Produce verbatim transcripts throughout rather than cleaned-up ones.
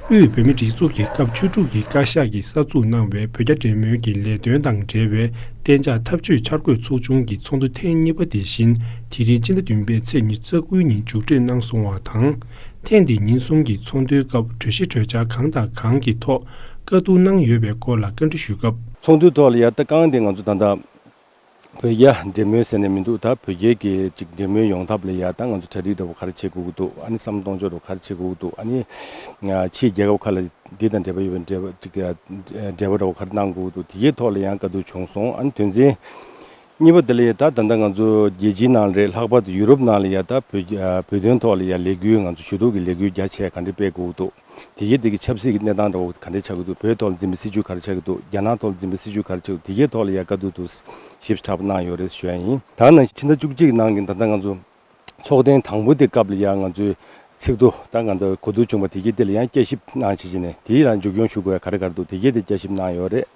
དབུས་བོད་མིའི་སྒྲིག་འཛུགས་ཀྱི་སྐབས་བཅུ་དྲུག་གི་བཀའ་ཤག་གིས་གསར་འཛུགས་གནང་བའི་བོད་རྒྱ་འབྲེལ་མོལ་གྱི་ལས་དོན་དང་འབྲེལ་བའི་གཏན་འཇགས་འཐབ་ཇུས་འཆར་འགོད་ཚོགས་ཆུང་གི་ཚོགས་འདུ་ཐེངས་གཉིས་པ་དེ་བཞིན་དེ་རིང་སྤྱི་ཟླ་བདུན་པའི་ཚེས་ཉི་ཤུ་རྩ་དགུ་ཉིན་མཇུག་སྒྲིལ་གནང་སོང་བ་དང་། ཐེངས་འདིའི་ཉིན་གསུམ་གྱི་ཚོགས་འདུའི་སྐབས་གྲོས་གཞི་གྲོས་འཆར་གང་དང་གང་གི་ཐོག་བཀའ་བསྡུར་གནང་ཡོད་པའི་སྐོར་ལ་བཀའ་འདྲི་ཞུས་སྐབས། ཚོགས་འདུའི་ཐོག་ལ་ཡ་ད་གང་དེ་ང་ཚོ་ད་ལྟ་བོད་རྒྱ་འབྲེལ་མོལ་ཟེར་ནས་མི་འདུག་ད་བོད་རྒྱའི་གི་ཅིག་འབྲེལ་མོལ་ཡོང་ཐབས་ལ་ཡ་ད་ང་ཚོ་གྲ་སྒྲིག་འདྲ་བོ་ག་རེ་བྱེད་དགོས་ཀྱི་འདུག་ཨ་ནི་བསམ་བློ་གཏོང་ཕྱོགས་འདྲ་བོ་ག་རེ་བྱེད་དགོས་ཀྱི་འདུག་ཨ་ནི་ཕྱིའི་རྒྱལ་ཁབ་ཁག་ལ་འདི་དང་འབྲེལ་བ་ཡོད་པའི་འབྲེལ་བ་ཅིག་འབྲེལ་བ་འདྲ་བོ་ག་རེ་གནང་དགོས་ཀྱི་འདུག་དེ་གའི་ཐོག་ལ་ཡང་བཀའ་བསྡུར་བྱུང་སོང་། ཨ་ནི་དོན་ཚན་གཉིས་པ་དེ་ལ་ཡ་ད་ད་ལྟ་ང་ཚོ་རྒྱལ་སྤྱིའི་ནང་རེད། ལྷག་པར་དུ་ཡུ་རོབ་ནང་ལ་ཡ་ད་བོད་བོད་དོན་ཐོག་ལ་ཡ་ལས་འགུལ་ང་ཚོ་ཞུ་གཏུག་གི་ལས་འགུལ་རྒྱ་ཆེ་ག་འདྲ་སྤེལ་དགོས་ཀྱི་འདུག་དེ་གའི་དེ་གི་ཆབ་སྲིད་ཀྱི་གནས་སྟངས་འདྲ་བོ་ག་འདྲས་ཆགས་ཀྱི་འདུག་བོད་ཐོག་ལ་འཛིན་པའི་སྲིད་བྱུས་ག་རེ་ཆགས་ཀྱི་འདུག་རྒྱ་ནག་ཐོག་ལ་འཛིན་པའི་སྲིད་བྱུས་ག་རེ་ཆགས་ཀྱི་འདུག་དེ་གའི་ཐོག་ལ་ཡ་བཀའ་བསྡུར་དུ་ཞིབ་ཕྲ་གནང་ཡོད་རེད་ཞུ་ཡ་ཡིན། ད་ནང་ཕྱི་ཟླ་བཅུ་གཅིག་ནང་གི་ད་ལྟ་ང་ཚོ་ཚོགས་ཐེངས་དང་པོ་དེ་སྐབས་ལ་ཡ་ང་ཚོའི་ཚིག་ཐོ་ད་ང་ཚོ་གོ་བསྡུར་བྱུང་བ་དེ་གའི་དེ་ལ་ཡང་བསྐྱར་ཞིབ་གནང་བྱེད་ཀྱི་ནས་དེ་ལ་མཇུག་སྐྱོང་ཞུ་དགོས་ཡ་ག་རེ་ག་རེ་འདུག་དེ་གའི་དེ་བསྐྱར་ཞིབ་གནང་ཡོད་རེད།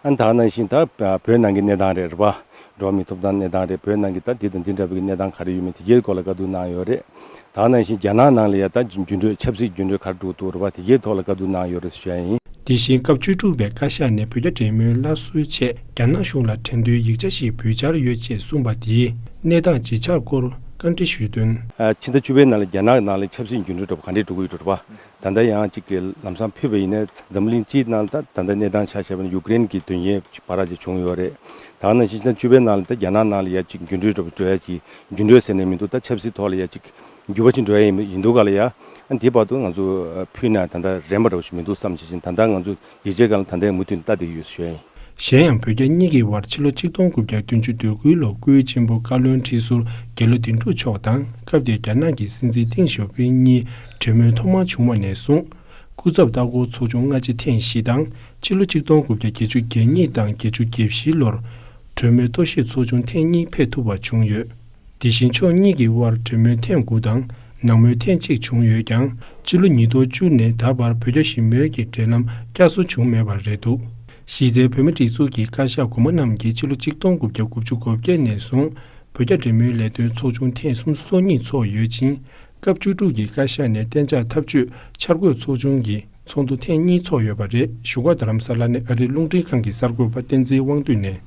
ཨ་ནི་ད་ནང་བཞིན་ད་བོད་ནང་གི་གནས་སྟངས་རེད་རེད་པ། འགྲོ་བ་མིའི་ཐོབ་ཐང་གནས་སྟངས་རེད། བོད་ནང་གི་ད་དེ་དང་དེ་འདྲ་བའི་གནས་སྟངས་ག་རེ་ཡོད་མེད་དེ་གའི་སྐོར་ལ་བཀའ་བསྡུར་གནང་ཡོད་རེད། ད་ནང་བཞིན་རྒྱ་ནག་ནང་ལ་ཡ་ད་འགྱུར་འགྲོས་ཆབ་སྲིད་འགྱུར་འགྲོས་ག་རེ་འགྲོ་གི་འདུག་རེད་པ། དེ་གའི་ཐོག་ལ་བཀའ་བསྡུར་གནང་ཡོད་རེད་ཞུ་ཡ་ཡིན། དེ་བཞིན་སྐབས་བཅུ་དྲུག་པའི་བཀའ་ཤག་ནས་བོད་རྒྱ་འབྲེལ་མོལ་སླར་གསོའི་ཆེད་རྒྱ་ནག་གཞུང་ལ་དྲན་རྡུང་ཡིག་ཆ་ཞིག་འབུལ་འཆར་ཡོད་ཅེས་གསུངས་པ་དེའི་གནས་སྟངས་ཇི་ཆགས་སྐོར་བཀའ་འདྲི་ཞུས་དོན། ཕྱི་ཟླ་བཅུ་པའི་ནང་ལ་རྒྱ་ནག་ནང་ལ་ཆབ་སྲིད་འགྱུར་འགྲོས་འདྲ་པོ་ག་འདྲས་འགྲོ་གི་ཡོད་འགྲོ་རེད་པ། ད་ལྟ་ཡང་གཅིག་གི་ལམ་སང་ཕུད་པ་ཡིན་ན་འཛམ་གླིང་སྤྱིའི་ནང་ད་ད་ལྟ་གནས་སྟངས་ཆ་བཞག་པ་ན་ཡུ་ཀེ་རེན་གྱི་དོན་རྐྱེན་ཅིག་བར་ཅིག་བྱུང་ཡོད་རེད། ད་ནང་བཞིན་ཕྱི་ཟླ་བཅུ་པའི་ནང་ལ་ད་རྒྱ་ནག་ནང་ལ་ཡ་གཅིག་འགྱུར་འགྲོས་འགྲོ་འགྲོ་ཡ་གཅིག་འགྱུར་འགྲོས་ཟེར་ནས་མི་འདུག་ད་ཆབ་སྲིད་ཐོག་ལ་ཡ་གཅིག་འགྱུར་བ་ཅིག་འགྲོ་ཡ་ཡིན་ཡིན་འདུག་ག་ལ་ཡ། ཨ་འདི་བར་དུ་ང་ཚོ་ཕུད་ན་ད་ལྟ་རན་པ་འདྲ་བོ་ཞིག་མི་འདུག་བསམ་བྱེད་ཅིང་ད་ལྟ་ང་ཚོ་ཡིག་ཆའི་སྒང་ལ་ད་ལྟའི་མུ་མཐུད་ལྟ་བསྡད་ཀྱི་ཡོད་ཞུ་ཡ་ཡིན། གཞན་ཡང་བོད་རྒྱ་གཉིས་ཀྱི་དབར་ཕྱི་ལོ་ཆིག་སྟོང་དགུ་བརྒྱ་བདུན་ཅུ་དོན་དགུའི་ལོར་སྐུའི་གཅེན་པོ་བཀའ་བློན་ཁྲི་ཟུར་རྒྱལ་ལོ་དོན་གྲུབ་མཆོག་དང་སྐབས་དེའི་རྒྱ་ནག་གི་སྲིད་འཛིན་ཏེང་ཞའོ་ཕིང་གཉིས་གྲོས་མོལ་ཐོག་མར་བྱུང་བ་ནས་བཟུང་། སྐུ་ཚབ་ལྟ་སྐོར་ཚོགས་ཆུང་སྔ་ཕྱི་ཐེངས་བཞི་དང་ཕྱི་ལོ་ཆིག་སྟོང་དགུ་བརྒྱ་བརྒྱད་ཅུ་གྱ་གཉིས་དང་བརྒྱད་ཅུ་གྱ་བཞི་ལོར་གྲོས་མོལ་རྟོག་ཞིབ་ཚོགས་ཆུང་ཐེངས་གཉིས་ཕེབས་ཐུབ་པ་བྱུང་ཡོད། དེ་བཞིན་ཕྱོགས་གཉིས་ཀྱི་དབར་གྲོས་མོལ་ཐེངས་དགུ་དང་ནང་མོལ་ཐེངས་གཅིག་བྱུང་ཡོད་ཀྱང་ཕྱི་ལོ་ཉིས་སྟོང་བཅུ་ནས་ད་བར་བོད་རྒྱ་ཞི་མོལ་གྱི་འབྲེལ་ལམ་བསྐྱར་གསོ་བྱུང་མེད་པ་རེད་འདུག་གཞི་རྩའི་བོད་མིའི་སྒྲིག་འཛུགས་ཀྱི་བཀའ་ཤག་གོང་མ་རྣམས་ཀྱིས་ཕྱི་ལོ་ཆིག་སྟོང་དགུ་བརྒྱ་དགུ་བཅུ་གོ་བརྒྱད་ནས་བཟུང་བོད་རྒྱ་འབྲེལ་མོལ་ལས་དོན་ཚོགས་ཆུང་ཐེངས་སུམ་ཅུ་སོ་གཉིས་འཚོགས་ཡོད་ཅིང་། སྐབས་བཅུ་དྲུག་གི་བཀའ་ཤག་ནས་གཏན་འཇགས་འཐབ་ཇུས་འཆར་འགོད་ཚོགས་ཆུང་གི་ཚོགས་འདུ་ཐེངས་གཉིས་འཚོགས་ཡོད་པ་རེད། བཞུགས་སྒར་རྡ་རམ་ས་ལ་ནས་ཨ་རིའི་རླུང་འཕྲིན་ཁང་གི་གསར་འགོད་པ་བསྟན་འཛིན་དབང་འདུས་ནས།